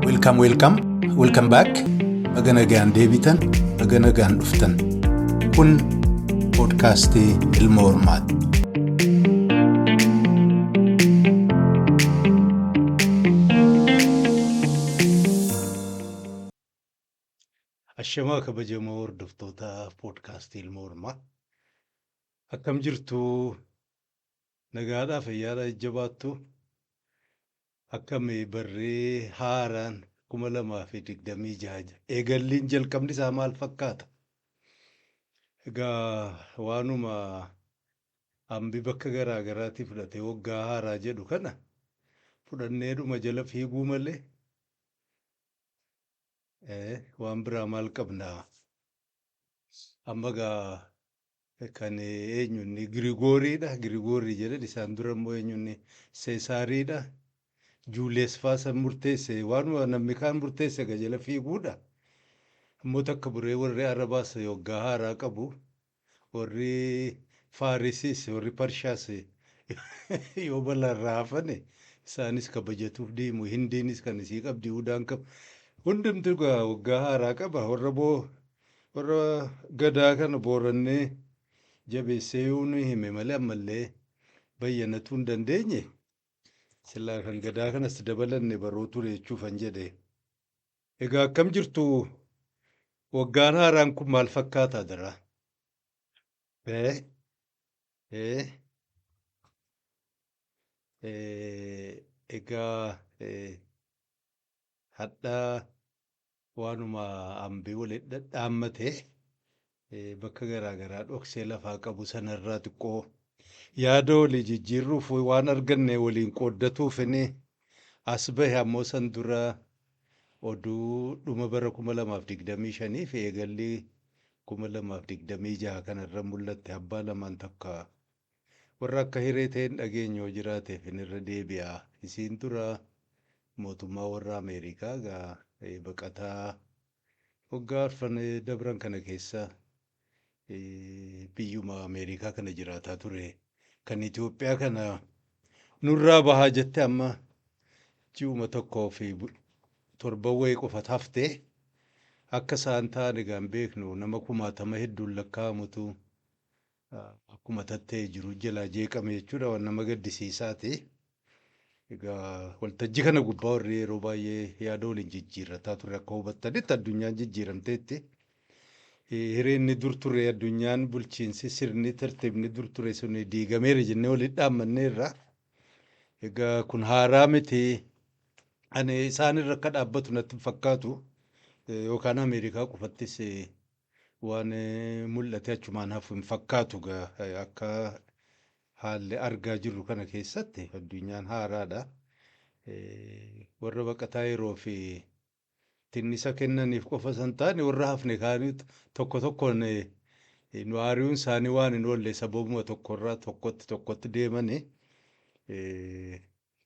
Welcome, welcome, welcome back. Baga nagaan deebitan, baga nagaan dhuftan. Kun poodkaastii Ilma Hormaati. Ashamaa kabajamoo hordoftoota poodkaastii Ilma Hormaa. Akkam jirtu? Nagaadhaa fayyaadhaa jajjabaattu? Akkam barri haaraan 2026 eegalliin jalqabni isaa maal fakkaata? Egaa waanuma hambi bakka garaa garaatii fudhatee waggaa haaraa jedhu kana fudhanneedhuma jala fiiguu malee waan biraa maal qabna? Amma egaa kan eenyu inni Girigooriidha. Girigoorii jedhan isaan dura immoo eenyu inni Seesaariidha. Juuliyees faa san murteesse waanuma namni kaan murteesse egaa jala fiiguudha. Immoo takka buree warri Arabaas waggaa haaraa qabu. Warri Faarisiis warri Parshaas yoo balaarraa hafane isaanis kabajatuuf deemu. Hindiinis kan isii qabdi Yihuudaan qaba. Hundumtu egaa waggaa haaraa qaba. Warra boo Warra Gadaa kana Boorannee jabeessee yoo nu hime malee ammallee bayyanatuu hin dandeenye. Silaa kan Gadaa kanas dabalanne baroo ture jechuufan jedhe. Egaa akkam jirtu waggaan haaraan kun maal fakkaata adaraa? Ee? Ee? Egaa hadha waanuma ambi walitti dhadhaammate bakka garaa garaa dhoksee lafaa qabu sanarraa xiqqoo yaada walii jijjiirruuf waan arganne waliin qooddatuufini as bahe. Ammoo san dura oduu dhuma bara 2025 fi eegalli 2026 kanarra mul'atte abbaa lamaan takka warra akka hiree ta'e hin dhageenye yoo jiraateef irra deebi'a. Isiin dura mootummaa warra Ameerikaa egaa baqataa waggaa arfan dabran kana keessa biyyuma Ameerikaa kana jiraataa ture. Kan Itoophiyaa kana nurraa bahaa jette amma ji'uma tokkoo fi torban wayii qofa hafte. Akka isaan ta'an egaa hin beeknu, nama kumaatama hedduun lakkaa'amutu akkuma tatta'e jiru jalaa jeeqame jechuudha, waan nama gaddisiisaati. Egaa waltajjii kana gubbaa warri yeroo baay'ee yaada waliin jijjiirrataa turre akka hubattanitti addunyaan jijjiiramteetti. Hireenni dur ture, addunyaan bulchiinsi sirni tartiibni dur ture sun diigameera jennee walitti dhaammanneerra. Egaa kun haaraa miti. Ani isaan irra akka dhaabbatu natti hin fakkaatu. Yookaan Ameerikaa qofattis waan mul'ate achumaan hafu hin fakkaatu. Akka haalli argaa jirru kana keessatti addunyaan haaraadha. Warra baqataa yeroo fi tinnisa kennaniif qofa san taane warra hafne kaanii tokko tokkoon nu aari'uun isaanii waan hin oolle, sababuma tokkorraa tokkotti tokkotti deemani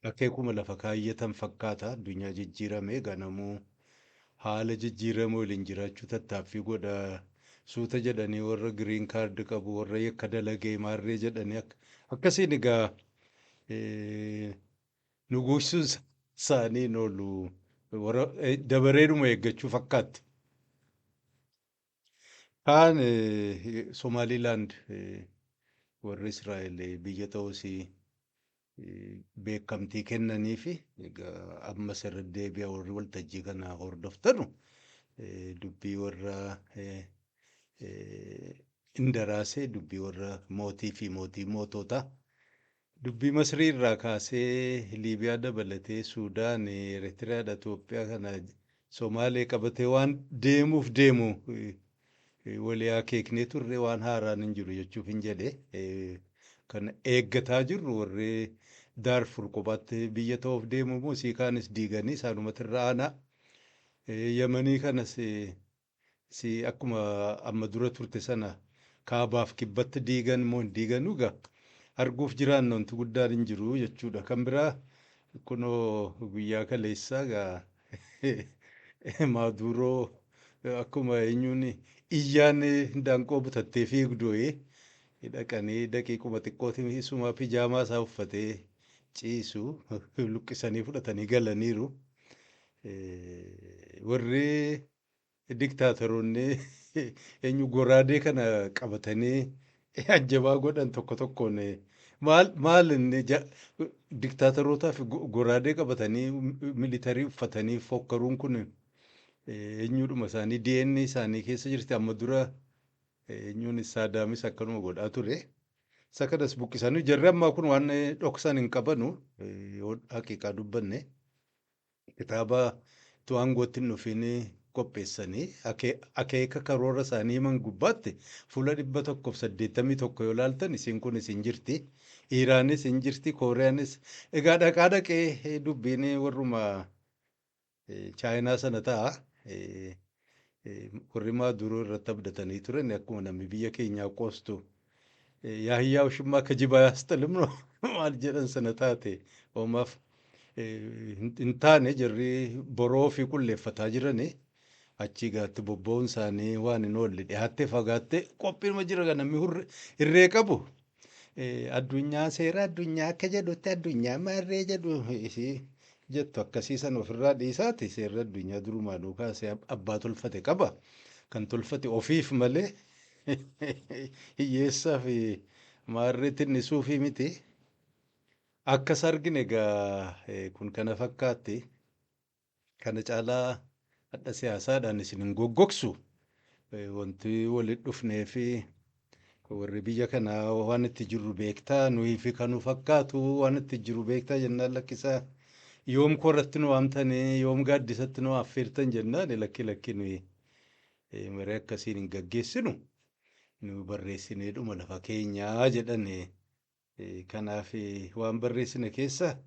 akeekuma lafa kaayyatan fakkaata. Addunyaa jijjiirame ganamuu haala jijjiirame waliin jiraachuu tattaaffii godha. Suuta jedhanii warra green card qabu, warra yakka dalagee maarree jedhanii akkasiin egaa nu guusuun isaanii hin oolu, warra dabareedhuma eeggachuu fakkaatti. Kaan Somaalilaand warri Israa'el biyya ta'uusii beekamtii kennanii fi egaa ammas irra deebi'a, warri waltajjii kana hordoftanu dubbii warra indaraasee, dubbii warra mootii fi mootii moototaa, dubbii Masrii irraa kaasee Liibiyaa dabalatee Suudaan, Eritiriyaadha, Itoophiyaa kana Somaalee qabatee waan deemuuf deemu walii akeeknee turre, waan haaraan hin jiru jechuuf hin jedhe. Kan eeggataa jirru warri Daarfur kophaatti biyya ta'uuf deemu immoo isii kaanis diiganii isaanumatti irra aanaa. Yamanii kanas si akkuma amma dura turte sana kaabaaf kibbatti diigan immoo hin diiganuu egaa arguuf jiraanna, wanti guddaan hin jiru jechuudha. Kan biraa kunoo guyyaa kaleessaa egaa Maaduuroo akkuma eenyuun iyyaan hindaanqoo butattee fiigdu. Dhaqanii daqiiquma xiqqootiin isuma pijaamaa isaa uffatee ciisu luqqisanii fudhatanii galaniiru. Warri diktaatoroonni eenyu goraadee kana qabatanii ajjabaa godhan tokko tokkoon maal maal inni diktaatorotaaf goraadee qabatanii militarii uffatanii fokkaruun kun eenyudhuma isaanii DNA isaanii keessa jirti. Amma dura eenyuun Saadaamis akkanuma godhaa ture. Isa kanas buqqisanii jarri ammaa kun waan dhoksan hin qabanu, yoo haqiiqaa dubbanne kitaaba tu aangootti hin dhufiin qopheessanii akeeka karoora isaanii himan gubbaatti fuula 181 yoo ilaaltan isiin kun isin jirti. Iraanis hin jirti, Kooriyaanis. Egaa dhaqaa dhaqee dubbiin warruma Chaayinaa sana ta'a. Warri Maaduroo irratti abdatanii turan akkuma namni biyya keenyaa qoostu. የአህያ ውሽማ ከጅብ አያስጥልም ነው maal jedhan sana taate hoomaaf hin taane. Jarri boroo ofii qulleeffataa jirani achii gaatti bobba'uun isaanii waan hin oolle, dhiyaattee fagaattee qophiinuma jira kan namni hirree qabu. Addunyaa seera addunyaa akka jedhutti addunyaa maarree jedhu isii jettu akkasii sana ofirraa dhiisaati. Seerri addunyaa durumaanuu kaasee abbaa tolfate qaba. Kan tolfate ofiif malee hiyyeessaa fi maarree tinnisuufii miti. Akkas argine egaa kun kana fakkaatti. Kana caalaa hadha siyaasaadhaan isin hin goggogsu. Wanti walitti dhufnee fi warri biyya kanaa waan itti jirru beektaa, nuyi fi kan nu fakkaatu waan itti jiru beektaa jennaan, lakkisaa yoom korratti nu waamtanii, yoom gaaddisatti nu affeertan jennaan, lakki lakki, nuyi marii akkasiin hin gaggeessinu, nu barreessinee dhuma lafa keenyaa jedhani. Kanaaf waan barreessine keessa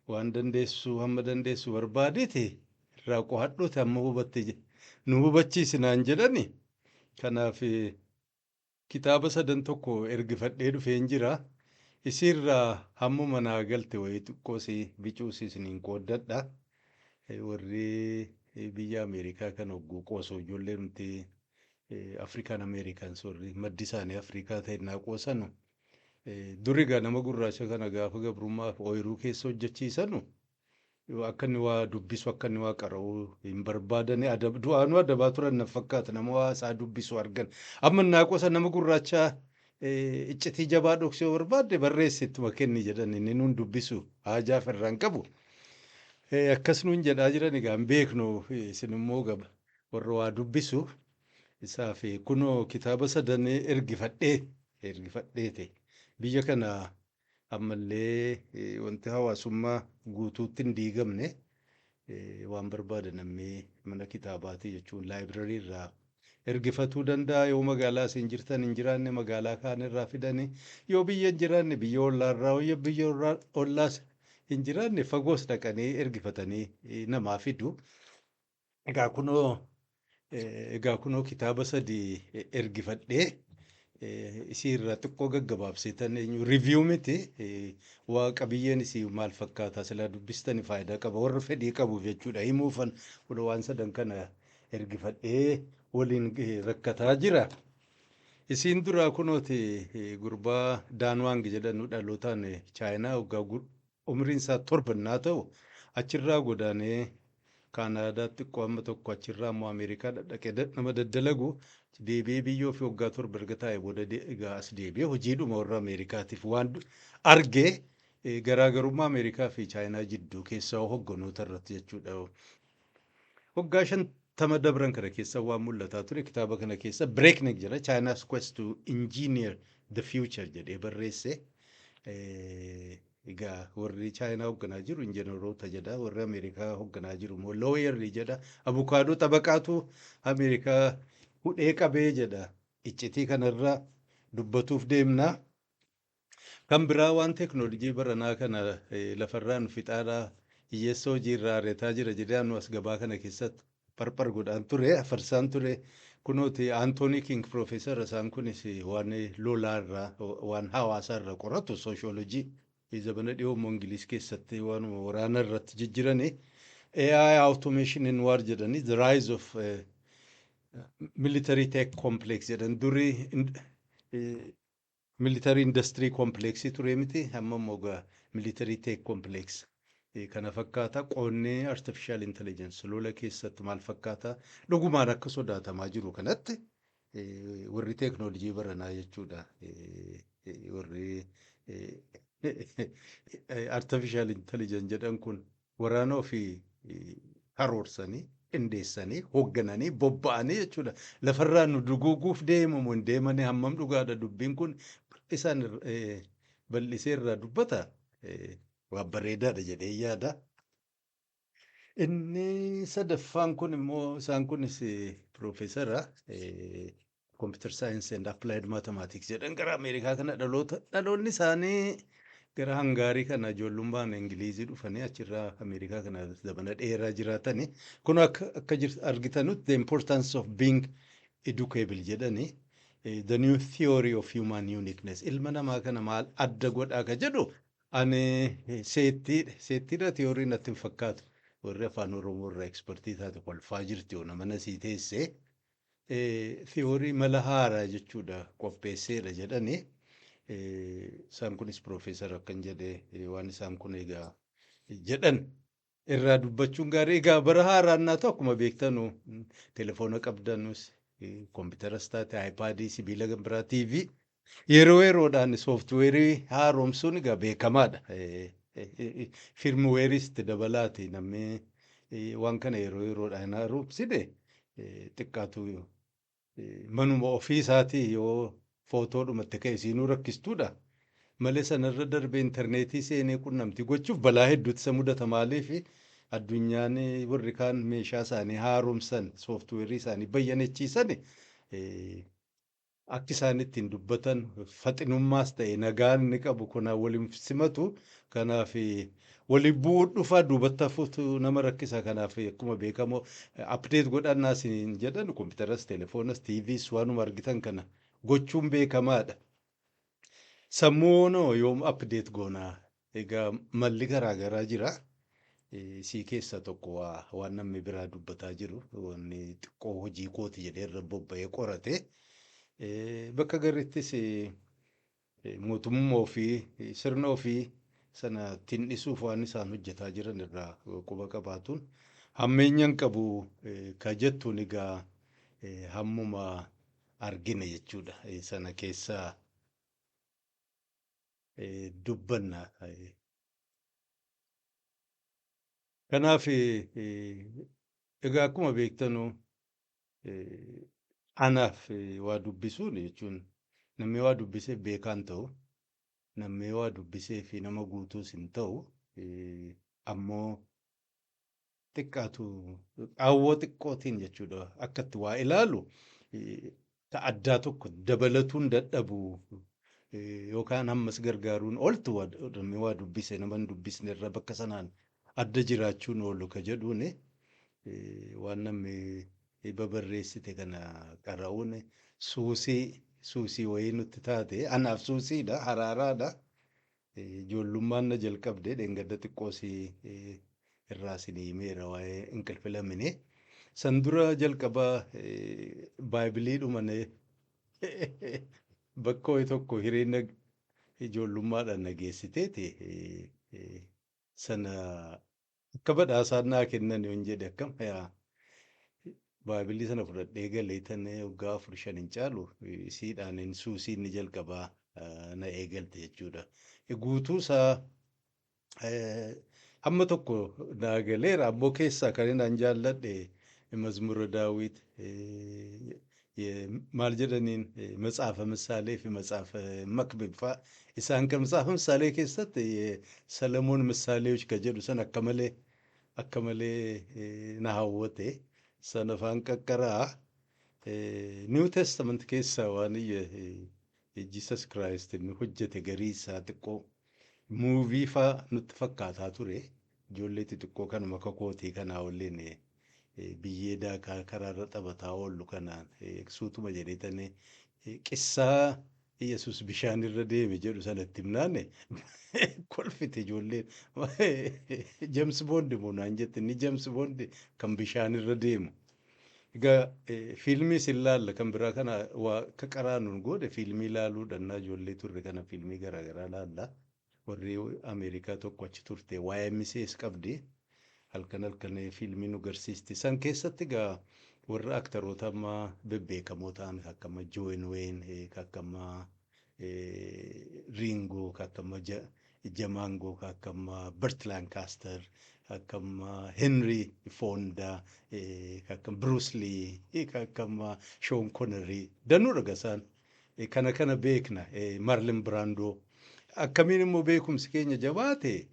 waan dandeessu hamma dandeessu barbaadeeti irraa qo'adhuuti hamma hubatte nu hubachiisinaan jedhani. Kanaaf kitaaba sadan tokko ergifadhee dhufeen jira. Isiirraa hammuma naa galte wayii xiqqoosii bicuusii isiniin qooddadha. Warri biyya Ameerikaa kan hogguu qoosu ijoollee nuti Afrikaan Ameerikaan sorri maddi isaanii Afrikaa ta'e naa qoosanu. Duri egaa nama gurraacha kana gaafa gabrummaaf ooyiruu keessa hojjechiisanu akka inni waa dubbisu, akka inni waa qara'u hin barbaadani, du'aanuu adabaa turan na fakkaata nama waa isaa dubbisu argan. Amma naa qosa nama gurraachaa iccitii jabaa dhoksuu yoo barbaadde barreessi ittuma kenni jedhan, inni nuun dubbisu haajaaf irraan qabu. Akkas nuun jedhaa jiran. Egaa hin beeknu, isin immoo gaba warra waa dubbisu isaa fi kunoo kitaaba sadan ergifadhee ergifadheete. Biyya kana ammallee wanti hawaasummaa guutuutti hin diigamne, waan barbaade namni mana kitaabaati jechuun library irraa ergifatuu danda'a. Yoo magaalaa isin jirtan hin jiraanne magaalaa kaan irraa fidanii, yoo biyya hin jiraanne biyya ollaarraa, yoo biyya ollaas hin jiraanne fagoos dhaqanii ergifatanii namaa fidu. Egaa kunoo kitaaba sadii ergifadhee isii irraa xiqqoo gaggabaabsitan, eenyu review miti, waa qabiyyeen isii maal fakkaataa silaa dubbistani faayidaa qaba warra fedhii qabuuf jechuudha. Himuufan kun waan sadan kana ergifadhee waliin rakkataa jira. Isiin duraa kunooti gurbaa Daan Waang jedhamu, dhalootaan Chaayinaa, waggaa umriin isaa 7 ta'u achirraa godaanee Kaanaadaatti xiqqoo amma tokko, achirraa immoo Ameerikaa dhaqee nama daddalagu, deebi'ee biyyoo fi waggaa 7 erga taa'ee booda egaa as deebi'ee hojiidhuma warra Ameerikaatiif waan argee garaagarummaa Ameerikaa fi Chaayinaa jidduu keessaa hogganoota irratti jechuudha. Waggaa 50 dabran kana keessa waan mul'ataa ture kitaaba kana keessa Breakneck jedha, "China's Quest to Engineer the Future" jedhee barreesse. Egaa warri Chaayinaa hoogganaa jiru injiinaroota jedha, warri Ameerikaa hoogganaa jiru immoo lawyerii jedha, abukaadoo xabaqaatu Ameerikaa hudhee qabee jedha. Iccitii kanarra dubbatuuf deemna. Kan biraa waan teeknooloojii baranaa kana lafarraa nu fixaadhaa, hiyyeessa hojii irraa ari'ataa jira jedhee nu as gabaa kana keessatti parpar godhaan ture, afarsaan ture. Kunooti Anthony King piroofeesara, isaan kunis waan lolaa irraa, waan hawaasaa irra qoratu, sooshoolojii zamana dhiyoo immoo Ingiliis keessatti waan waraana irratti jijjiirani. "AI automation in war" jedhani, "the rise of military tech complex" jedhan. Durii Military industry complex ture miti, amma immoo egaa military tech complex. Kana fakkaata. Qoonnee artificial intelligence lola keessatti maal fakkaata? Dhugumaan akka sodaatamaa jiru kanatti warri teeknoolojii baranaa jechuudha. Warri artificial intelligence jedhan kun waraana ofii karoorsanii, qindeessanii, hooggananii, bobba'anii jechuudha. Lafarraa nu duguuguuf deemamu hin deemanii, hammam dhugaadha dubbiin kun, isaan bal'isee irraa dubbata. Waan bareedaadha jedhee yaada. Inni sadaffaan kun immoo, isaan kunis piroofeesara computer science and applied mathematics jedhan. Gara Ameerikaa kana dhaloota, dhaloonni isaanii gara Hangaarii kana ijoollummaan Ingilizii dhufanii achirraa Ameerikaa kana zamana dheeraa jiraatani. Kun akka argitanutti "The importance of being educable" jedhani. The new theory of human uniqueness. Ilma namaa kana maal adda godhaa ka jedhu, ani seettiidha, theory natti hin fakkaatu. Warri afaan Oromoo irraa expertii taate kolfaa jirti yoo nama nasii teessee. Theory mala haaraa jechuudha qopheesseedha jedhani. Isaan kunis piroofeesara akkan jedhee, waan isaan kun egaa jedhan irraa dubbachuun gaarii. Egaa bara haaraan naa ta'u, akkuma beektanu telefoona qabdanus, kompiitaras taate, iPadii, sibiila biraa, TV yeroo yeroodhaan sooftiweerii haaromsuun egaa beekamaadha. Firmwareis itti dabalaati, namni waan kana yeroo yeroodhaan haaromsine xiqqaatu manuma ofii isaatii yoo footoodhumatti ka'e siinuu rakkistuudha. Malee sanarra darbee intarneetii seenee qunnamtii gochuuf balaa hedduutu isa mudata. Maaliif? Addunyaan warri kaan meeshaa isaanii haaromsan, sooftiweerii isaanii bayyanachiisan, akka isaan ittiin dubbatan faxinummaas ta'e nagaan inni qabu kanaan waliin simatu. Kanaaf waliin bu'uu dhufa, duubatti hafuutu nama rakkisa. Kanaaf akkuma beekamu update godhannaa isin jedhan, kompiitaras, teelefoonas, TVs, waanuma argitan kana gochuun beekamaadha. Sammuu noo yoom update goonaa? Egaa malli garaagaraa jira. Sii keessa tokko waan namni biraa dubbataa jiru, wanni xiqqoo hojii kooti jedhee irra bobba'ee qorate. Bakka garittis mootummaa ofii, sirna ofii sana ittiin dhisuuf waan isaan hojjetaa jiran irraa quba qabaatuun hammeenya hin qabu ka jettuun egaa hammuma argine jechuudha. Sana keessaa dubbanna. Kanaaf egaa akkuma beektanu anaaf waa dubbisuun jechuun, namni waa dubbisee beekaan ta'u, namni waa dubbisee fi nama guutuus hin ta'u, ammoo xiqqaatu qaawwoo xiqqootiin jechuudha akka itti waa ilaalu ta addaa tokko dabalatuun dadhabu yookaan ammas gargaaruun ooltu, namni waa dubbise nama hin dubbisne irra bakka sanaan adda jiraachuun oolu ka jedhuun, waan namni babarreessite kana qara'uun suusii wayii nutti taate. Anaaf suusiidha, haraaraadha. Ijoollummaan na jalqabde. Dheengadda xiqqoosii irraa isinii himeera waa'ee inqilfi lamine. San dura jalqaba baayibilii dhumane bakka wayii tokko hireenya ijoollummaadhaan na geessiteeti. Sana akka badhaasaan naa kennan yoon jedhe akkam yaa, baaybilii sana fudhadhee galee tan waggaa 4 5 hin caalu isiidhaan suusii inni jalqabaa na eegalte jechuudha. Guutuu isaa hamma tokko naa galeera, ammoo keessaa kan inni jaalladhe Mazmura Daawit maal jedhaniin, Matsaafa Misaalee fi Matsaafa Makbib fa'a. Isaan kan Matsaafa Misaalee keessatti Salamoon Misaaleewich ka jedhu san akka malee na hawwate. Sana afaan qaqqaraa. New Testament keessaa waan Jesus Christ inni hojjete garii isaa xiqqoo movie faa nutti fakkaataa ture. Ijoollee xixiqqoo kanuma akka kootii kanaa waliin biyyee daakaa karaarra taphataa oollu kanaan suutuma jedheetanii qissaa Yesus bishaan irra deeme jedhu sanatti himnaane kolfite ijoolleen. "James Bond moo?" naan jette. Inni James Bond kan bishaan irra deemu. Egaa fiilmii sin laalla kan biraa kana waa akka qaraanuun godhe fiilmii laaluu dhannaa ijoollee turre kana fiilmii garaagaraa laalla. Warri Ameerikaa tokko achi turte YMCS qabdi. Halkan halkan fiilmii nu garsiisti. San keessatti egaa warra aktaroota amma bebbeekamoo ta'an akka amma John Wayne, akka amma Ringo, akka amma Jamango, akka amma Burt Lancaster, akka amma Henry Fonda, akka Bruce Lee, akka amma Sean Connery danuudha gasaan. Kana kana beekna, Marlon Brando. Akkamiin immoo beekumsi keenya jabaate,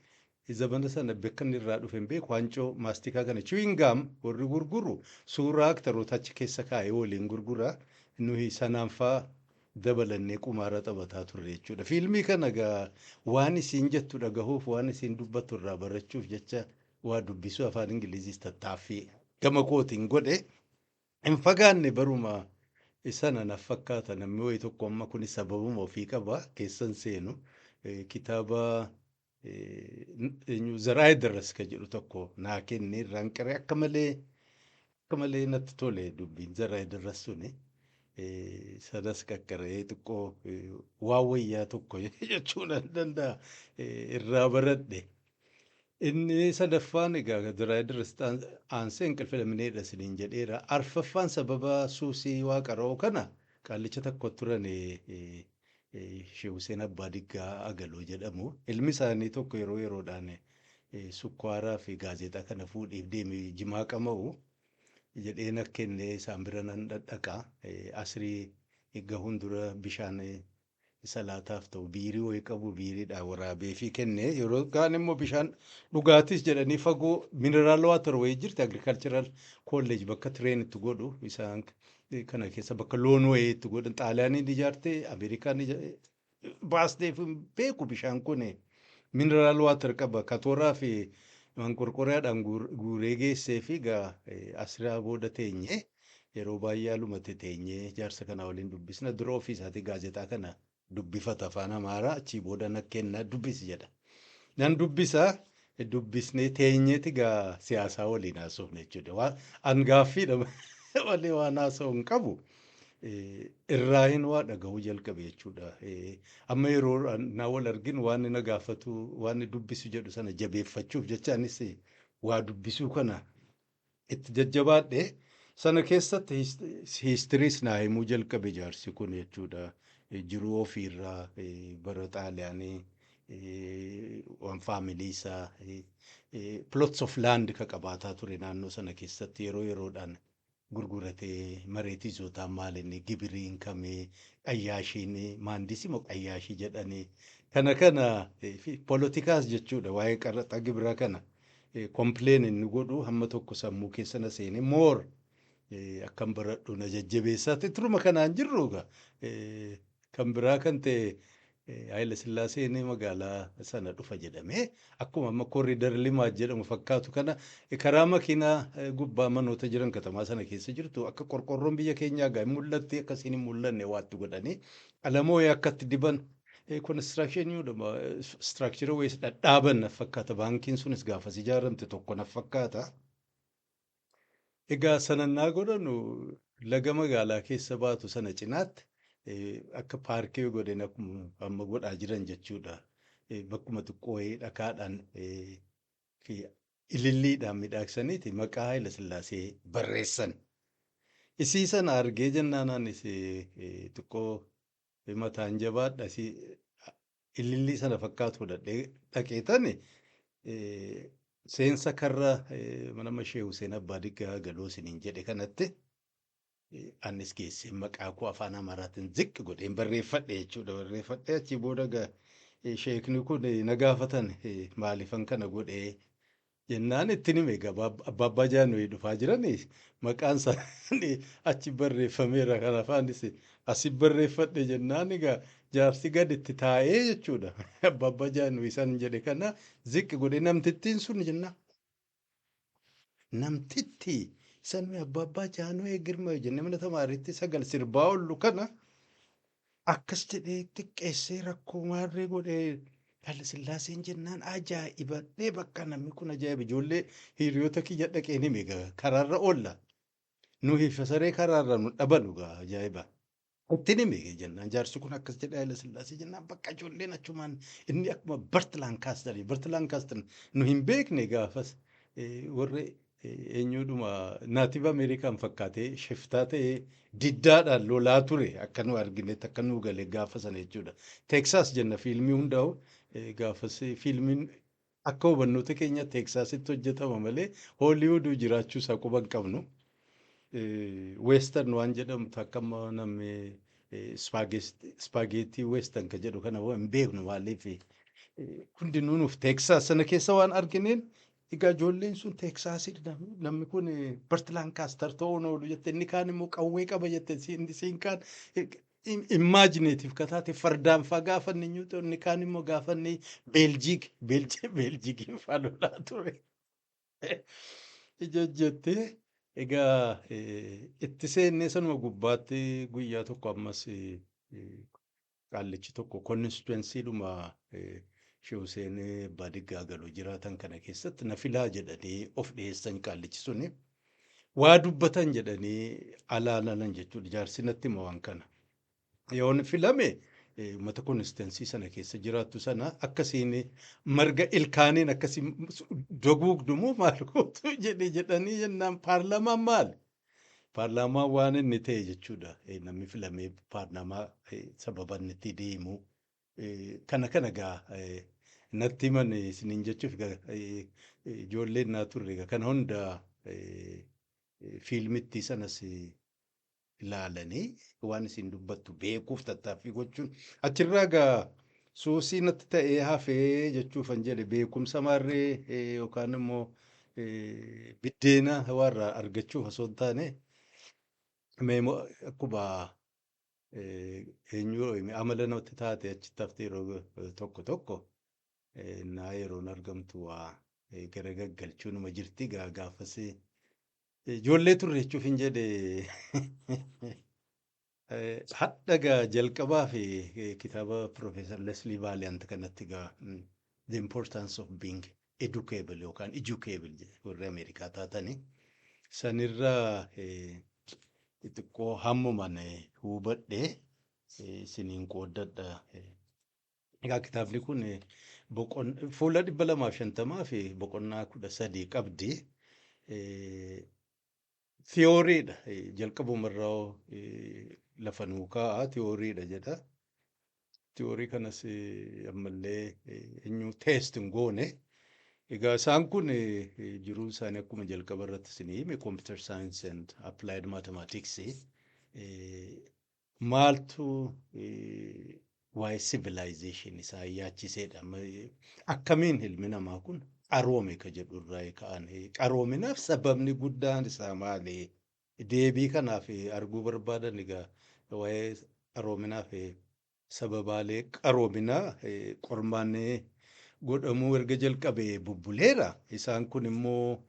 zamana sana bakka inni irraa dhufe hin beeku, wancoo maastikaa kana, chewing gum, warri gurguru suuraa aktaroota achi keessa kaa'ee waliin gurgura. Nuyi sanaan faa dabalannee qumaara taphataa turre jechuudha. Fiilmii kana egaa waan isiin jettu dhagahuuf, waan isiin dubbattu irraa barachuuf jecha waa dubbisuu, afaan Ingiliziis tattaaffii gama kootiin godhe. Hin fagaanne, baruma sana na fakkaata, namni wayii tokko, amma kun sababuma ofii qaba keessan seenu, kitaaba Zaraay Darras ka jedhu tokko naa kenne. Irraan qaree akka malee natti tole dubbiin Zaraay Darras suni. Sanas qaqqaree xiqqoo waan wayyaa tokko jechuu nan danda'a irraa baradhe. Inni sadaffaan egaa Zaraay Darras aansee Inqilfi Lammineedha isiniin jedheera. Arfaffaan sababa suusii waaqaroo kana qaallicha tokko turan, Sheek Hussein Abbaa Diggaa Agaloo jedhamu. Ilmi isaanii tokko yeroo yeroodhaan sukkaaraa fi gaazexaa kana fuudhiif deeme, jimaa qama'u jedhee na kennee isaan bira nan dhadhaqa. Asrii gahuun dura bishaan salaataaf ta'u biirii wayii qabu, biiriidhaan waraabee fi kenne. Yeroo kaan immoo bishaan dhugaatis jedhanii fagoo mineral water wayii jirti, agricultural college bakka train itti godhu isaan kana keessa, bakka loon wayii itti godhan, Xaaliyaaniin ijaarte, Ameerikaan baastee beeku. Bishaan kun mineral water qaba, katooraa fi manqorqoraadhaan guuree geessee fi gaa asirraa booda teenye yeroo baay'ee alumatti teenyee jaarsa kana waliin dubbisna. Dura ofii isaatii gaazexaa kana dubbifata afaan Amaaraa, achii booda na kenna, dubbisi jedha. Nan dubbisa, dubbisnee teenyeeti gaa siyaasaa waliin haasofne jechuudha. An gaaffiidha malee waan haasa'u hin qabu. Irraa hin waa dhagahuu jalqabe jechuudha. Amma yeroo na wal arginu waan na gaafatu, waan dubbisu jedhu sana jabeeffachuuf jecha anis waa dubbisuu kana itti jajjabaadhe. Sana keessatti historys naa himuu jalqabe jaarsi kun jechuudha. Jiruu ofiirraa, bara Xaaliyaanii, waan family isaa, plots of land ka qabaataa ture naannoo sana keessatti yeroo yeroodhaan gurguratee, mareetii izootaa maalinni gibiriin kamii, qayyaashiin maandisii moo qayyaashii jedhanii kana kana poolotikaas jechuudha, waa'ee qaraxa gibira kana complain inni godhu hamma tokko sammuu keessa na seene, more akkam baradhu na jajjabeessaatti turuma kanaan jirru. Egaa kan biraa kan ta'e, Haayila Sillaaseen magaalaa sana dhufa jedhamee, akkuma amma corridor limaat jedhamu fakkaatu kana, karaa makiinaa gubbaa manoota jiran katamaa sana keessa jirtu, akka qorqorroon biyya keenyaa gaa hin mul'atti, akkasiin hin mul'anne waatti godhanii qalamoo akkatti diban, construction structure wayiis dhadhaaban na fakkaata. Baankiin sunis gaafas ijaaramte tokko na fakkaata. Egaa sanannaa godhanu laga magaalaa keessa baatu sana cinaatti akka paarkii godhan, akkuma amma godhaa jiran jechuudha. Bakkuma xiqqoo wayii dhakaadhaan fi ililliidhaan miidhagsaniiti maqaa Haayila Sillaasee barreessan. Isii sana argee jennaan anis xiqqoo mataan jabaadha, isii ilillii sana fakkaatu fudhadhee dhaqeetani seensa karra mana Shee Hussein Abbaa Diggaa Galoo isiniin jedhe kanatti anis geessee maqaa koo afaan Amaaraatiin ziqqi godheen barreeffadhe jechuudha. Barreeffadhee achii booda sheekni kun na gaafatan, maaliifan kana godhee jennaan ittiin hime. Egaa Abbaa Jaanooyi dhufaa jiranii maqaan isaanii achi barreeffameera, kan afaanis asi barreeffadhe jennaan, egaa jaarsi gad itti taa'ee jechuudha. Abbaa Jaanooyi san jedhe kana ziqqi godhee namtittiin sun jennaan. Namtitti san Abbaa Jaanooyi Girma jennee mana tamaariitti sagal sirbaa oollu kana akkas jedhee xiqqeessee rakkoo maarree godhee Haayila Sillaaseen jennaan ajaa'ibadhee, bakka namni kun ajaa'iba, ijoollee hiriyoota kiyya dhaqeen hime, karaarra oolla. Nuyi saree karaarraa nu dhabanu gaa ajaa'iba. Ittiin hime jennaan jaarsi kun akkas jedha Haayila Sillaasee jennaan bakka ijoolleen achumaan inni akkuma Bart Lancaster, Bart Lancaster nu hin beekne gaafas, warri eenyuudhuma Native American fakkaatee shiftaa ta'ee diddaadhaan lolaa ture akka nu arginetti akka nu gale gaafa sana jechuudha. Teeksaas jenna fiilmii hundaa'u, gaafas fiilmiin akka hubannoota keenya Teeksaasitti hojjetama malee Hooliwuduu jiraachuu isaa quba hin qabnu. Western waan jedhamtu akka amma namni spaghetti western ka jedhu kana hin beeknu. Maaliif hundinuu nuuf Teeksaas sana keessa waan argineen. Egaa ijoolleen sun Teeksaasii namni kun Bart Lancaster ta'uun oolu jette, inni kaan immoo qawwee qaba jette, siin kaan imaginative ka taate fardaan faa gaafa inni nyuutu, inni kaan immoo gaafa inni Beeljiik Beeljiikiin faa lolaa ture. Ijajjettee egaa itti seennee sanuma gubbaatti guyyaa tokko ammas qaallichi tokko constituencyidhuma Shee Huseen Abbaa Diggaa galuu jiraatan kana keessatti na filaa jedhanii of dhiyeessan. Qaallichi suni waa dubbatan jedhanii alaalalan jechuudha. Jaarsi natti hima waan kana. Yoon filame uummata constituency sana keessa jiraattu sana akkasiin marga ilkaaniin akkasii doguugdumoo maal gootu jedhe jedhanii jennaan, paarlaamaan maali? Paarlaamaan waan inni ta'e jechuudha. Namni filamee paarlaamaa sababa inni itti deemu kana gaa natti himan isiniin jechuuf ijoolleen naa turre kana hunda fiilmitti sanas ilaalanii waan isin dubbattu beekuuf tattaaffii gochuun achirraa gaa suusii natti ta'ee hafee jechuufan jedhe. Beekumsa maarree yookaan immoo biddeena warraa argachuuf osoo hin taane, akkuma eenyu amala namatti taate achitti haftee yeroo tokko tokko naa yeroon argamtu waa gara gaggalchuu numa jirti gaa. Gaafas ijoollee turre jechuuf hin jedhe. Hadha gaa jalqabaa fi kitaaba Profeesar Leslie Valiant kanatti gaa The Importance of Being Educable yookaan Educable warri Ameerikaa taatanii sanirraa xixiqqoo hammuman hubadhee isiniin qooddadha. Egaa kitaabni kun fuula 250 fi boqonnaa 13 qabdi. Theorydha. Jalqabumarraa lafa nuu kaa'a, theorydha jedha. Theory kanas ammallee eenyu test hin goone. Egaa isaan kun jiruun isaanii akkuma jalqaba irratti isinii hime computer science and applied mathematics. Maaltu waa'ee civilization isaa yaachiseedha. Akkamiin ilmi namaa kun qaroome ka jedhu irraa ka'an. Qaroominaaf sababni guddaan isaa maali? Deebii kanaaf arguu barbaadan. Egaa waa'ee qaroominaaf sababaalee qaroominaa qormaannee godhamuu erga jalqabee bubbuleera. Isaan kun immoo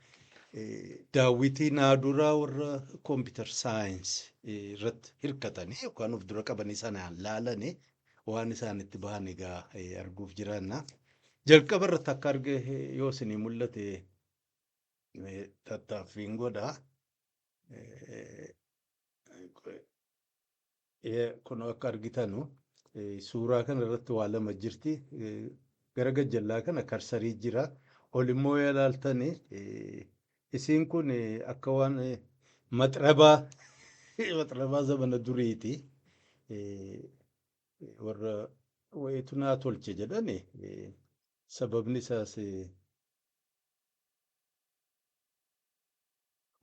daawwitii naaduraa warra computer science irratti hirkatanii yookaan of dura qabanii sanaan laalanii waan isaan itti bahan egaa arguuf jiraanna. Jalqaba irratti akka arge yoo isinii mul'ate tattaaffiin godha. Kun akka argitanu suuraa kana irratti waa lama jirti. Gara gajjallaa kana cursorii jira. Ol immoo yoo ilaaltani isiin kun akka waan maxrabaa zamana duriiti. Warra wayitu naa tolche jedhani, sababni isaas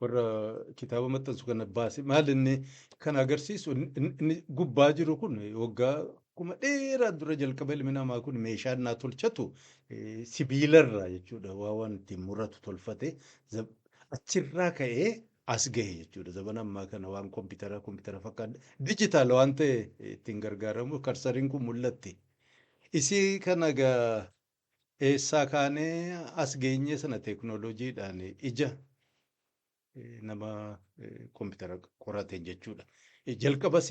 warra kitaaba maxxansu kana baase. Maal inni kan agarsiisu, inni gubbaa jiru kun waggaa kuma dheeraa dura jalqaba ilmi namaa kun meeshaan naa tolchatu sibiilarraa jechuudha, waan ittiin muratu tolfate achirraa ka'ee as gahe jechuudha. Zamana ammaa kana waan kompiitara fakkaatu digital waan ta'e ittiin gargaaramu cursoriin kun mul'atti. Isii kana egaa eessaa kaanee as geenye sana teeknooloojiidhaan ija nama kompiitara qorate jechuudha. Jalqabas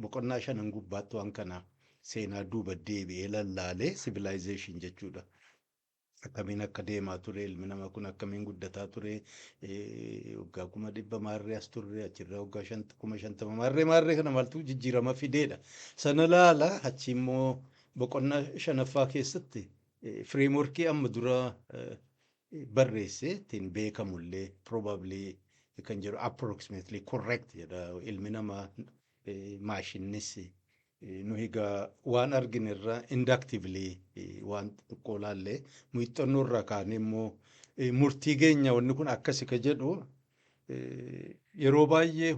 boqonnaa shanan gubbaatti waan kana seenaa duuba deebi'ee lallaalee civilization jechuudha. Akkamiin akka deemaa ture, ilmi namaa kun akkamiin guddataa ture, waggaa 100,000 maarree as turre, achirraa waggaa 50,000 maarree maarree kana maaltu jijjiirama fideedha. Sana laala. Achi immoo boqonnaa shanaffaa keessatti frameworkii amma dura barreesse ittiin beekamullee probably kan jedhu, approximately correct jedha. Ilmi namaa, maashinnis, nu egaa waan argine irraa inductively waan xixiqqoo laallee, muuxannoo irraa kaanee immoo murtii geenya, wanni kun akkasi ka jedhu yeroo baay'ee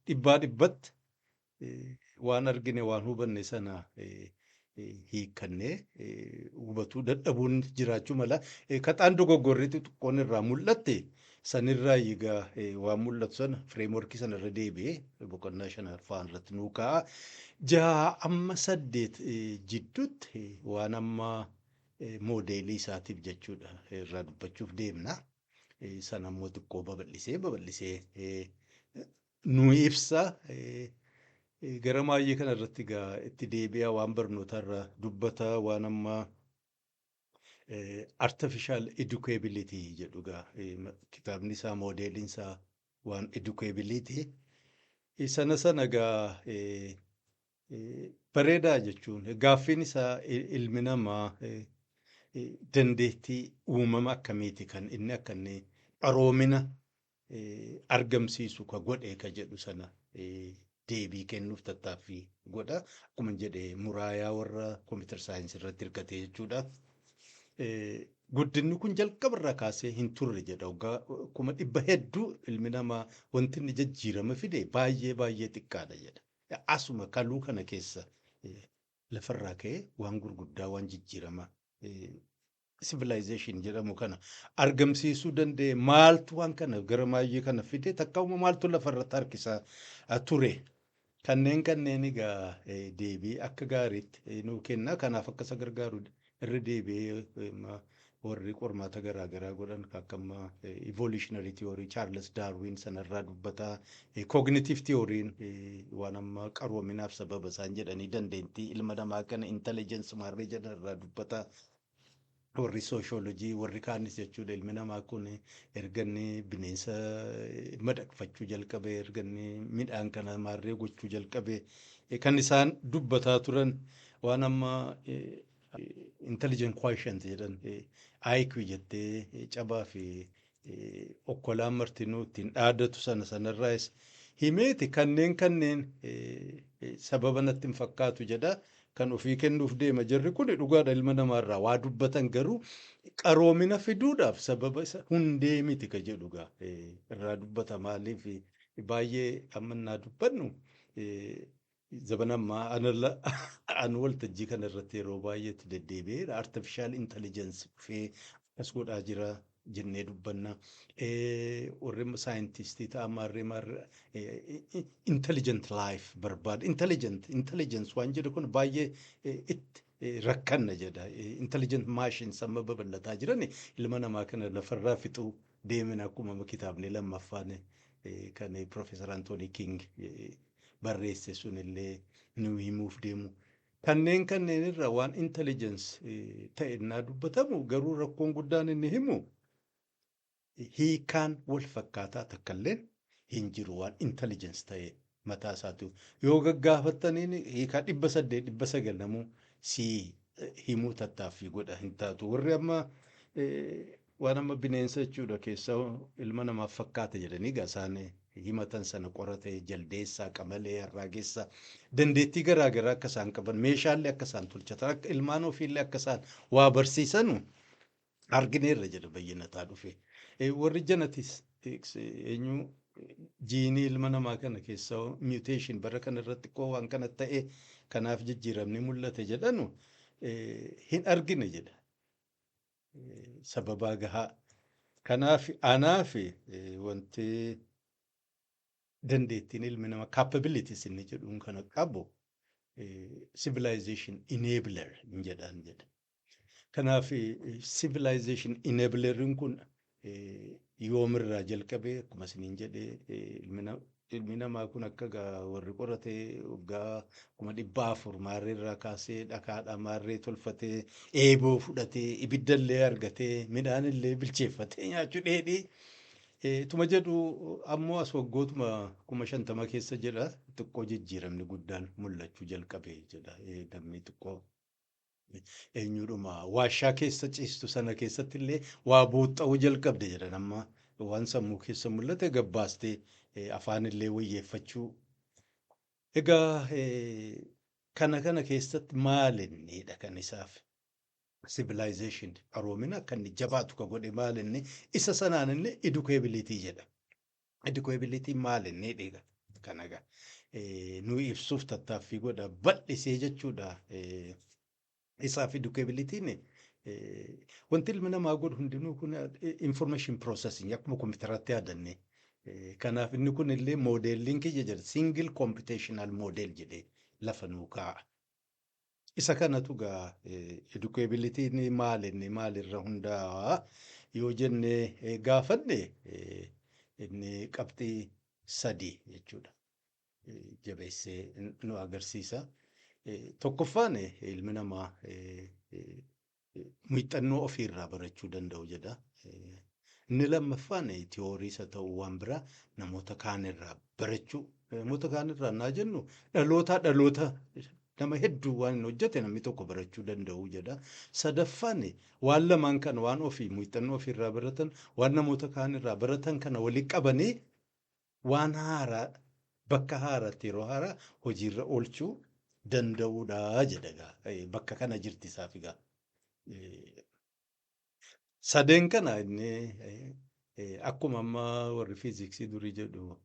dhibbaa dhibbatti waan argine, waan hubanne sana hiikkannee hubatuu dadhabuun jiraachuu mala. Kaxaan dogoggorri xixiqqoon irraa mul'atte sanirraa egaa waan mul'atu sana frameworkii sana irra deebi'ee boqonnaa shanaffaan irratti nuu kaa'a. Jaha amma saddeet jidduutti waan amma moodeelii isaatiif jechuudha irraa dubbachuuf deemna. Sana immoo xiqqoo babal'isee babal'isee nu ibsa. Gara maayyee kana irratti egaa itti deebi'a, waan barnootaa irraa dubbata, waan amma artificial educability jedhu egaa kitaabni isaa, moodeeliin isaa waan educability sana sana egaa bareedaa jechuun gaaffiin isaa ilmi namaa dandeettii uumama akkamiiti kan inni akka inni qaroomina argamsiisu ka godhe ka jedhu sana deebii kennuuf tattaaffii godha. Akkuma jedhe muraayaa warra computer science irratti hirkatee jechuudha. Guddinni kun jalqabarraa kaasee hin turre jedha. Waggaa 100,000 hedduu ilmi namaa wanti inni jijjiirama fide baay'ee baay'ee xiqqaadha jedha. Asuma kaluu kana keessa lafarraa ka'ee waan gurguddaa, waan jijjiirama civilization jedhamu kana argamsiisuu danda'e maaltu, waan kana gara maayyee kana fide, takkauma maaltu lafarratti harkisaa ture? Kanneen egaa deebii akka gaariitti nuu kenna. Kanaaf akka isa gargaaru irra deebi'ee warri qormaata garaa garaa godhan akka amma evolutionary theory Charles Darwin sanarraa dubbataa, cognitive theory waan amma qaroominaaf sababa isaan jedhanii dandeettii ilma namaa kana intelligence maarree jedhan irraa dubbataa. Warri sooshoolojii warri kaanis jechuudha, ilmi namaa kun erga inni bineensa madaqfachuu jalqabe, erga inni midhaan kana maarree gochuu jalqabe kan isaan dubbataa turan, waan amma intelligent quotient jedhan, IQ jettee cabaa fi okkolaan martinuu ittiin dhaadatu sana sanarraas himeeti, kanneen sababa natti hin fakkaatu jedha. Kan ofii kennuuf deema jirri kun dhugaadha, ilma namaarraa waa dubbatan garuu qaroomina fiduudhaaf sababa isa hundee miti ka jedhu gaa irraa dubbata. Maaliif baay'ee amma innaa dubbannu zabana ammaa an waltajjii kana irratti yeroo baay'eetti deddeebi'ee artificial intelligence dhufee akkas godhaa jira jennee dubbanna. Warri saayintistii ta'an maarree maarree intelligent life barbaada. Intelligent intelligence waan jedhu kun baay'ee itti rakkanna jedha. Intelligent machines amma babal'ataa jiran ilma namaa kana lafarraa fixuu deemin, akkuma kitaabni lammaffaan kan Profeesar Anthony King barreesse sunillee nu himuuf deemu. Kanneen irraa waan intelligence ta'e innaa dubbatamu garuu rakkoon guddaan inni himu hiikaan wal fakkaataa takkallee hin jiru waan intelligence ta'e mataa isaatu. Yoo gaggaafattaniin hiikaa 800, 900 namuu si himuu tattaaffii godha, hin taatu. Warri amma waan amma bineensa jechuudha keessaa ilma namaaf fakkaata jedhanii egaa isaan himatan sana qorate, jaldeessaa, qamalee, harraagessaa, dandeettii garaa garaa akka isaan qaban, meeshaalee akka isaan tolchatan, akka ilmaan ofiillee akka isaan waa barsiisanu argineerra jedha bayyanataa dhufe. Warri genetis eenyu jiinii ilma namaa kana keessa mutation bara kana irratti xiqqoo waan kana ta'e, kanaaf jijjiiramni mul'ate jedhanu hin argine jedha. Sababaa gahaa. Kanaaf anaaf wanti dandeettiin ilmi namaa capabilities inni jedhuun kana qabu civilization enabler hin jedhaan jedha. Kanaaf civilization enablerin kun yoomirraa jalqabee, akkuma isiniin jedhee, ilmi Ilmi namaa kun akka warri qoratee waggaa 400,000 maarree irraa kaasee dhakaadhaa maarree tolfatee, eeboo fudhatee, ibiddallee argatee, midhaanillee bilcheeffatee nyaachuu dheedhii. Tuma jedhu ammoo as waggootuma 50,000 keessa jedha xiqqoo jijjiiramni guddaan mul'achuu jalqabe jedha. Namni xiqqoo eenyudhuma waashaa keessa ciistu sana keessatti illee waa booxxa'uu jalqabde jedhan, amma waan sammuu keessa mul'ate gabbaastee afaanillee wayyeeffachuu. Egaa kana keessatti maalinnidha kan isaaf civilization, qaroomina akka inni jabaatu ka godhe maalinni? Isa sanaan inni educability jedha. Educability maalinni dhiiga kana egaa nu ibsuuf tattaaffii godha bal'isee jechuudha. Isaaf educabilityn wanti ilmi namaa godhu hundinuu kun information processing akkuma kompiitaraatti yaadanne. Kanaaf inni kun illee moodeelliin kiyya jedha, single computational model jedhee lafa nuu kaa'a. Isa kanatu gaa educabilityn maalinni maalirra hundaa'a yoo jenne gaafanne, inni qabxii sadii jechuudha. Jabeessee nu agarsiisa. Tokkoffaan, ilmi namaa muuxannoo ofiirraa barachuu danda'u jedha. Inni lammaffaan, tiyoorii isa ta'uu waan biraa namoota kaanirraa barachuu. Namoota kaanirraa naa jennu dhaloota dhaloota nama hedduu waan hin hojjete namni tokko barachuu danda'u jedha. Sadaffaan, waan lamaan kana, waan ofii muuxannoo ofiirraa baratan, waan namoota kaanirraa baratan kana walitti qabanii waan haaraa bakka haaraatti yeroo haaraa hojiirra oolchuu danda'uudha jedha egaa. Bakka kana jirti isaaf egaa. Sadeen kana inni akkuma amma warri fiiziksii durii jedhu,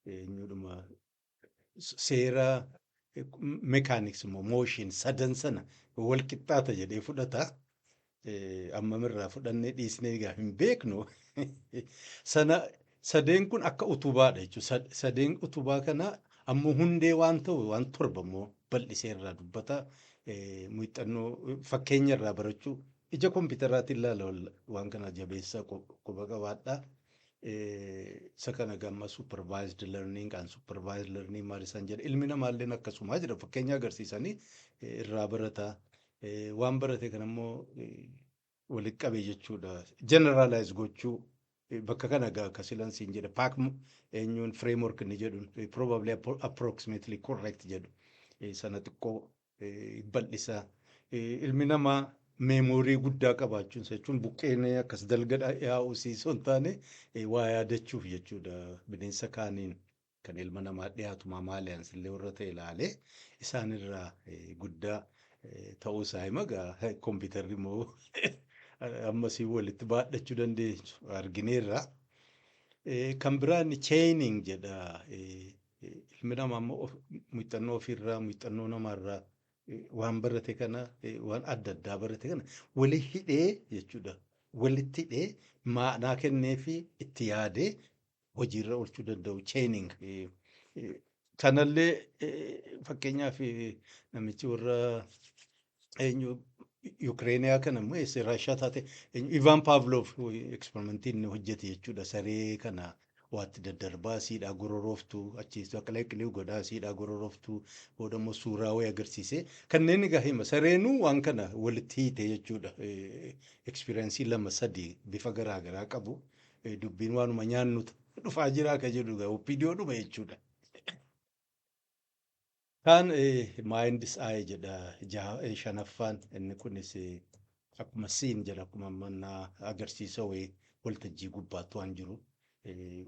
eenyudhuma, seera mechanics immoo motion sadan sana wal qixxaata jedhee fudhata. Ammamirraa fudhannee dhiisnee egaa hin beeknu. Sana sadeen kun akka utubaadha jechuudha. Sadeen utubaa kana ammoo hundee waan ta'u waan torba immoo bal'isee irraa dubbata. Muuxannoo fakkeenya irraa barachuu, ija kompiitaraatiin ilaala waan kana jabeessa quba qabaadha. Isa kana gamma supervised learning, unsupervised learning maal isaan jedha, ilmi namaallee akkasumaa jedha, fakkeenya agarsiisanii irraa barata. Waan barate kana immoo walitti qabee jechuudha. Generalize gochuu bakka kana egaa akka silan siin jedha PAC eenyuun framework inni jedhuun, probably approximately correct jedhu sana xiqqoo bal'isa. Ilmi namaa meemoorii guddaa qabaachuun jechuun buqqeen akkas dalga yaa'u siisoo hin taane waa yaadachuuf jechuudha. Bineensa kaaniin kan ilma namaa dhiyaatu mammalians illee warra ta'e ilaalee isaanirraa guddaa ta'uu isaa hima. Egaa kompiitarri immoo ammasii walitti baadhachuu dandeessu argineerra. Kan biraan chaining jedha. Ilmi namaa immoo muuxannoo ofiirraa, muuxannoo namaarraa waan barate kana, waan adda addaa barate kana wali hidhee jechuudha. Walitti hidhee maanaa kennee fi itti yaadee hojiirra oolchuu danda'u, chaining. Kanallee fakkeenyaaf namichi warra eenyu Yukireeniyaa kana immoo eessa Raashaa taate, Ivaan Paavlov, eksperimentii inni hojjete jechuudha. Saree kana waatti daddarbaa siidhaa gororooftu, achiis qilee godhaa siidhaa gororooftu, booda immoo suuraa wayii agarsiise. Kanneen egaa hima sareenuu waan kana walitti hiite jechuudha. Experience lama sadii bifa garaa garaa qabu. Dubbiin waanuma nyaannu dhufaa jira akka jedhu egaa OPDO dhuma jechuudha. Kaan mind's eye jedha, shanaffaan. Inni kunis akkuma siin jedha, akkuma mannaa agarsiisa wayii waltajjii gubbaatti waan jiru,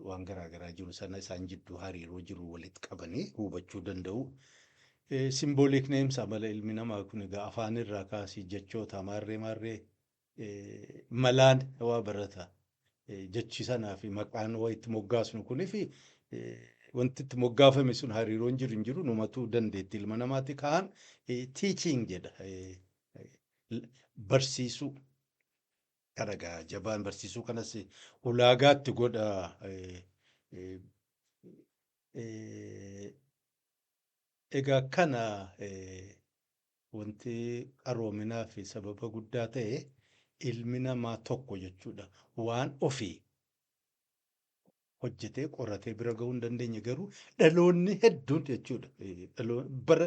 waan garaa garaa jiru sana isaan jidduu hariiroo jiru walitti qabanii hubachuu danda'u. Symbolic names, amala ilmi namaa kun egaa afaan irraa kaasii jechoota maarree maarree malaan waa barata. Jechi sanaa fi maqaan waa itti moggaasnu kunii fi wanti itti moggaafame sun hariiroon jiru hin jiru, numatu dandeetti ilma namaati. Kaan teaching jedha, barsiisuu. Kana egaa jabaan barsiisuu kanas ulaagaatti godha. Egaa kana wanti qaroominaa fi sababa guddaa ta'e ilmi namaa tokko jechuudha. Waan ofii Hojjetee qoratee bira gahuu hin dandeenye, garuu dhaloonni hedduun jechuudha. Bara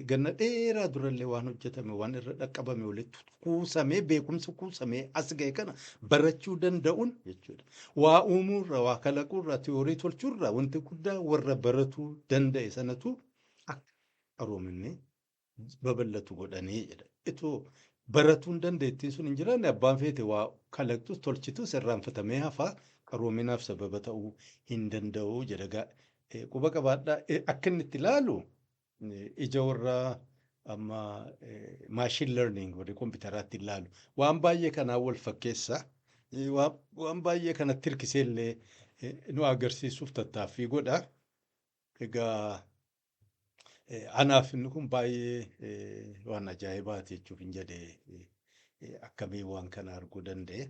ganna dheeraa durallee waan hojjetame, waan irra dhaqqabame, walitti kuusamee, beekumsa kuusamee as ga'e kana barachuu danda'uun jechuudha. Waa uumuurra, waa kalaquurra, tiyoorii tolchuurra wanti guddaa warra baratuu danda'e sanatu akka qaroominni babal'atu godhanii jedha. Itoo baratuun dandeettiin sun hin jiraanne, abbaan feete waa kalaqxus tolchitus irraanfatamee hafaa, qaroominaaf sababa ta'uu hin danda'u jedha. Quba qabaadhaa, akka inni itti ilaalu ija warra amma machine learning, warri kompiitaraatti ilaalu waan baay'ee kanaan wal fakkeessa. Waan baay'ee kanatti hirkisee illee nu agarsiisuuf tattaaffii godha. Egaa anaaf inni kun baay'ee waan ajaa'ibaati jechuuf hin jedhe, akkamiin waan kana arguu danda'e.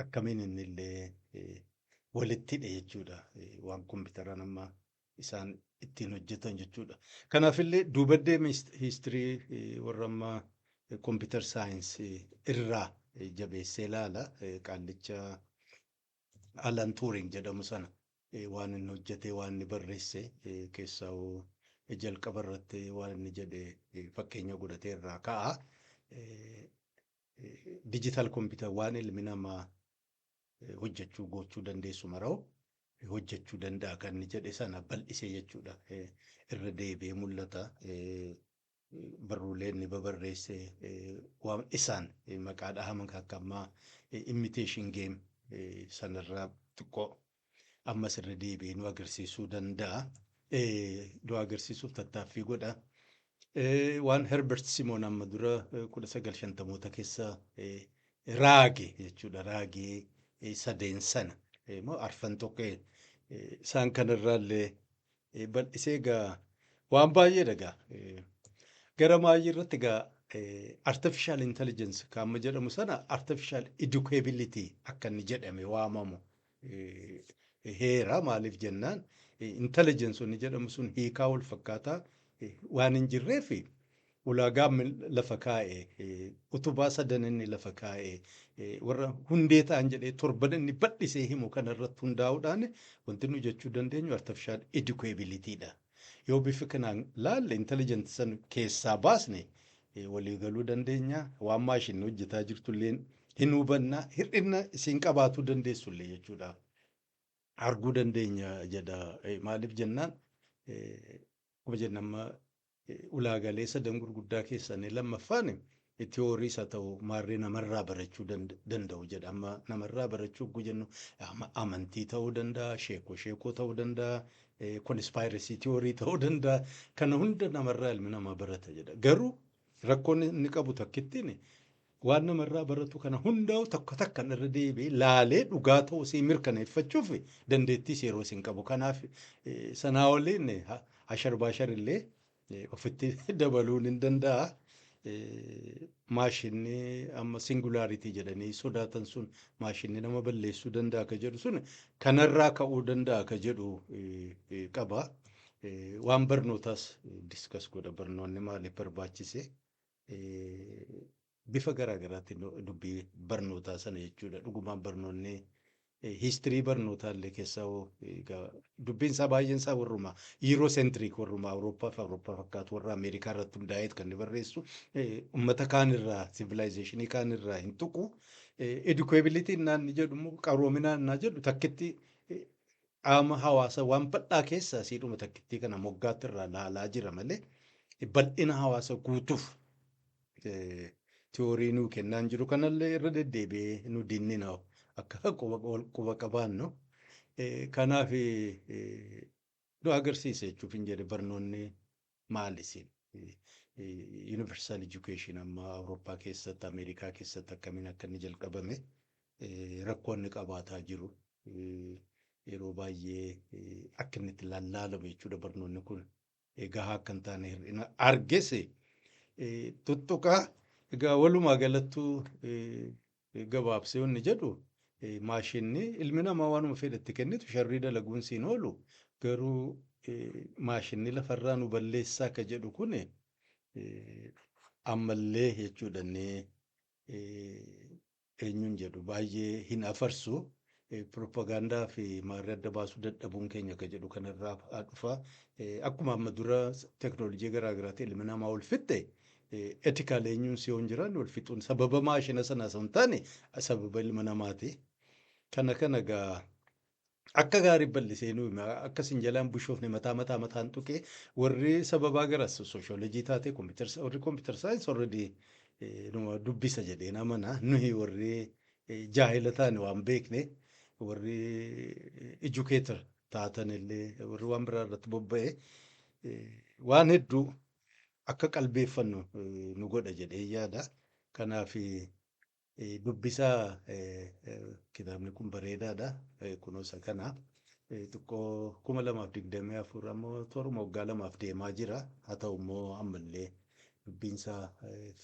Akkamiin inni illee walitti hidhe jechuudha, waan kompiitaraan amma isaan ittiin hojjetan jechuudha. Kanaafillee duuba deeme, history warra amma computer science irraa jabeessee ilaala. Qaallicha Alan Turing jedhamu sana, waan inni hojjete, waan inni barreesse keessaa, jalqaba irratti waan inni jedhe fakkeenya godhatee irraa ka'a. Digital computer waan ilmi namaa hojjechuu gochuu dandeessu mara'u hojjechuu danda'a kan inni jedhe sana bal'isee jechuudha. Irra deebi'ee mul'ata. Barruulee inni babarreesse, waan isaan maqaa dhahaman akka ammaa Imitation Game sanarraa xiqqoo ammas irra deebi'ee nu agarsiisuu danda'a. Nu agarsiisuuf tattaaffii godha. Waan Herbert Simon amma dura 1950moota keessa raage jechuudha. Raagee sadeen sana moo arfan tokko isaan kanarraallee bal'isee egaa waan baay'eedha egaa. Gara maayii irratti egaa artificial intelligence kan amma jedhamu sana artificial educability akka inni jedhame waamamu heera. Maaliif jennaan, intelligence inni jedhamu sun hiikaa wal fakkaataa waan hin jirreef, ulaagaa lafa kaa'e, utubaa sadan inni lafa kaa'e, warra hundee ta'an jedhee torban inni bal'isee himu kanarratti hundaa'uudhaan wanti nu jechuu dandeenyu artificial educability dha. Yoo bifa kanaan laalle, intelligence san keessaa baasne, walii galuu dandeenya. Waan maashinni hojjetaa jirtullee hin hubanna, hir'ina isiin qabaatuu dandeessullee jechuudha. Arguu dandeenya jedha. Maaliif jennaan, akkuma jenna amma ulaagaalee sadan gurguddaa keessaa inni lammaffaan tiyoorii isa ta'u maarree namarraa barachuu danda'u jedha. Amma namarraa barachuu yogguu jennu amantii ta'uu danda'a, sheekoo sheekoo ta'uu danda'a, conspiracy theory ta'uu danda'a. Kana hunda namarraa ilmi namaa barata jedha. Garuu rakkoon inni qabu takkittiin waan namarraa baratu kana hundaa'u tokko takkan irra deebi'ee laalee dhugaa ta'uu isii mirkaneeffachuuf dandeettii yeroo isin qabu. Kanaaf sanaa waliin asharbaashar illee ofitti dabaluun hin danda'a. Maashinni amma singularity jedhanii sodaatan sun, maashinni nama balleessuu danda'a ka jedhu sun kanarraa ka'uu danda'a ka jedhu qaba. Waan barnootaas discuss godha, barnoonni maaliif barbaachise, bifa garaa garaatiin dubbii barnootaa sana jechuudha. Dhugumaan barnoonni history barnootaa illee keessaa dubbiin isaa baay'een isaa warruma Eurocentric, warruma Awurooppaa fi Awurooppaa fakkaatu, warra Ameerikaa irratti hundaa'eet kan inni barreessu, uummata kaan irraa, civilization kaan irraa hin tuqu. Educability naan jedhu immoo, qaroominaan naa jedhu takkitti qaama hawaasa waan bal'aa keessaa siidhuma takkittii kana moggaatti irraa laalaa jira malee bal'ina hawaasa guutuuf tiyoorii nuu kennaan jiru. Kanallee irra deddeebi'ee nu dinnina akka quba qabaannu. Kanaaf nu agarsiisa jechuuf hin jedhe, barnoonni maali isin? Universal education amma Awurooppaa keessatti, Ameerikaa keessatti akkamiin akka inni jalqabame, rakkoo inni qabaataa jiru. Yeroo baay'ee akka inni itti lallaalamu jechuudha, barnoonni kun gahaa akka hin taane hir'ina argese tuttuqaa. Egaa walumaa galattuu gabaabsee wanni jedhu, maashinni ilmi namaa waanuma fedhetti kennitu sharrii dalaguun siin oolu, garuu maashinni lafarraa nu balleessaa akka jedhu kun ammallee jechuudha inni eenyuun jedhu baay'ee hin afarsu. Propagaandaa fi maarree adda baasuu dadhabuun keenya akka jedhu kanarraa dhufa. Akkuma amma dura teknoolojii garaa garaatiin ilmi namaa wal fixxe, ethical eenyuun si hin jiran wal fixuun sababa maashina sanaa osoo hin taane sababa ilma namaati. Kana egaa akka gaarii bal'isee nu hima, akka isin jalaan bushoofne mataa mataa mataan tuqee. Warri sababaa gara sooshoolojii taate, warri computer science already numa dubbisa jedheen amana. Nuyi warri jaahila taane waan beekne, warri educator taatan illee, warri waan biraa irratti bobba'e, waan hedduu akka qalbeeffannu nu godha jedhee yaada. Kanaaf dubbisaa, kitaabni kun bareedaadha. Kunoo isa kana. Xiqqoo 2024 ammoo toruma waggaa 2f deemaa jira. Haa ta'u immoo ammallee dubbiinsaa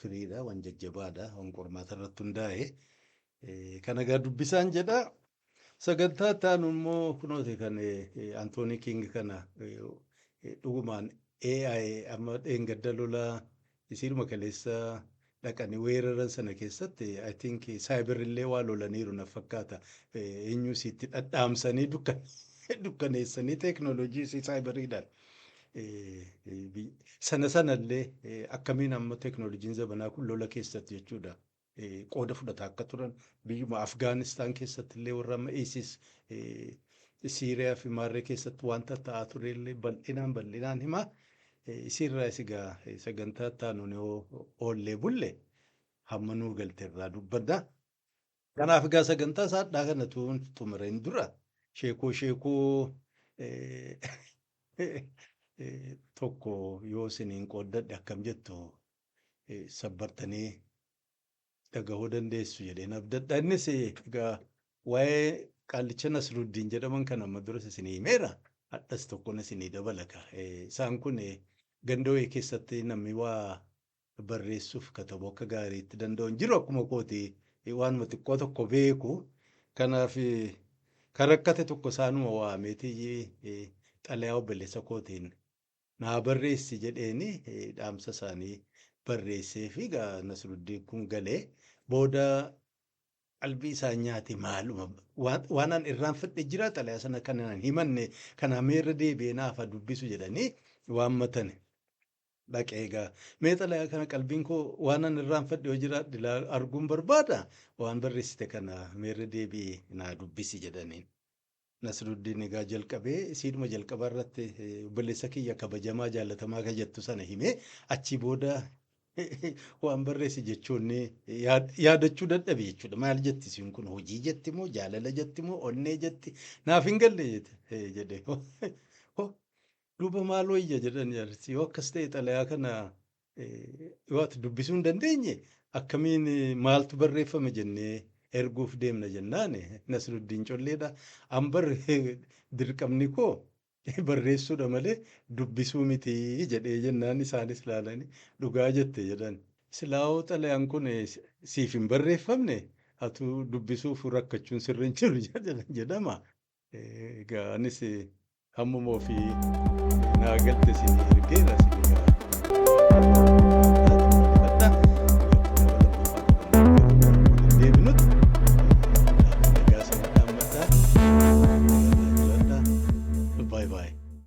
firiidha, waan jajjabaadha, waan qormaata irratti hundaa'e. Kana egaa dubbisaan jedha. Sagantaa itti aanu immoo kunooti kan Anthony King kana dhugumaan AI amma dheengadda lola isiinuma kaleessa dhaqanii weeraran sana keessatti, I think, cyber illee waa lolaniiru na fakkaata. Eenyu isiitti dhadhaamsanii dukkaneessanii teeknooloojii isii cyberiidhaan. Sana sanallee akkamiin amma teeknooloojiin zamanaa kun lola keessatti jechuudha qooda fudhataa akka turan, biyyuma Afgaanistaan keessatti illee, warra amma ISIS Siiriyaa fi Maarree keessatti wanta ta'aa ture illee bal'inaan bal'inaan himaa. Isiirraa egaa sagantaa itti aanuun yoo oollee bulle hamma nuu galte irraa dubbadha. Kanaaf egaa sagantaa isaadhaa kana tuun xumureen dura sheekoo sheekoo tokko yoo isiniin qooddadhe akkam jettu, sabbartanii dhagahuu dandeessu jedheen abdadha. Innis egaa waa'ee Qaallicha Nasruddiin jedhaman kan amma duras isinii himeera. Hadhas tokkoon isinii dabalaka. Isaan kun ganda wayii keessatti namni waa barreessuuf katabuu akka gaariitti danda'u hin jiru, akkuma kooti waanuma xiqqoo tokko beeku. Kanaaf kan rakkate tokko isaanuma waameeti xalayaa obboleessa kootiin naa barreessi jedheeni dhaamsa isaanii barreessee fi egaa Nasruddiin kun galee booda qalbii isaa nyaate. Maaluma waan an irraanfadhe jira, xalayaa sana kan an himanne kana meerra deebi'ee naaf dubbisu jedhanii waammatane. Dhaqee egaa mee xalayaa kana qalbiin koo waan an irraanfadhe yoo jiraadhe arguun barbaada, waan barreessite kana meerra deebi'ee naa dubbisi jedhaniin. Nasruddiin egaa jalqabee isiidhuma jalqabaa irratti obboleessa kiyya kabajamaa jaalatamaa kan jettu sana himee, achii booda waan barreesse jechoonni yaadachuu dadhabe jechuudha. Maal jetti isiin kun, hojii jetti moo jaalala jetti moo onnee jetti, naaf hin galle jedhe. Duuba maal wayya jedhan jaarsi, yoo akkas ta'e xalayaa kana yoo ati dubbisuu hin dandeenye akkamiin maaltu barreeffame jennee erguuf deemna jennaan, Nasruddiin colleedha. An bar dirqamni koo barreessuudha malee dubbisuu miti jedhee jennaan, isaanis ilaalanii dhugaa jette jedhan. Silaa'oo xalayaan kun siif hin barreeffamne atu dubbisuuf rakkachuun sirra hin jiru jedhama. Egaa anis hammuma ofii naa galte isinii ergeera isinii.